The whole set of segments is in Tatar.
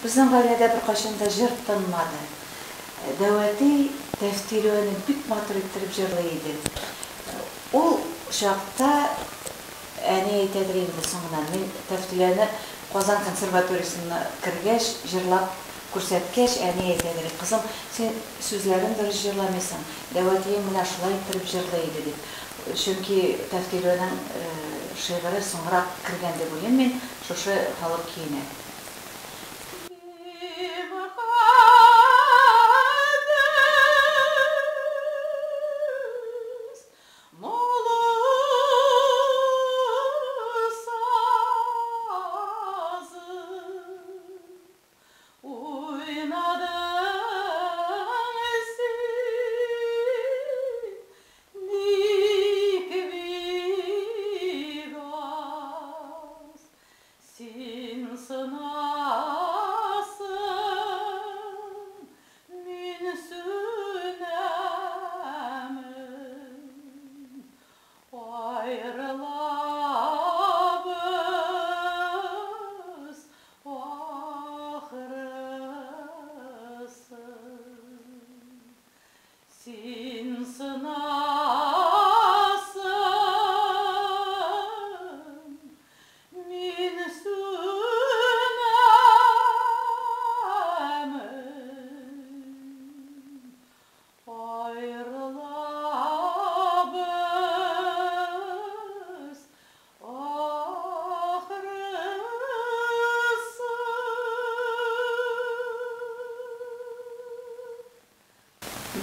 Безнең гаиләдә беркайчан да җыр тынмады. Дәү әти Тәфтилүәне бик матур иттереп җырлый иде. Ул чакта әни әйтәдер инде соңыннан, мин Тәфтиләне Казан консерваториясенә кергәч, җырлап күрсәткәч, әни әйтәдер, кызым, син сүзләрен дөрес җырламыйсың, дәү әтиең менә шулай иттереп җырлый иде, дип. Чөнки Тәфтилүәнең шигыре соңрак кергән дип уйлыйм мин шушы халык көенә.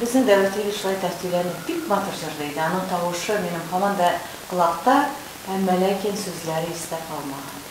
Безнең дәү әти шулай Тәфтиләне бик матур җырлый иде. Аның тавышы минем һаман да колакта, әмма ләкин сүзләре истә калмаган.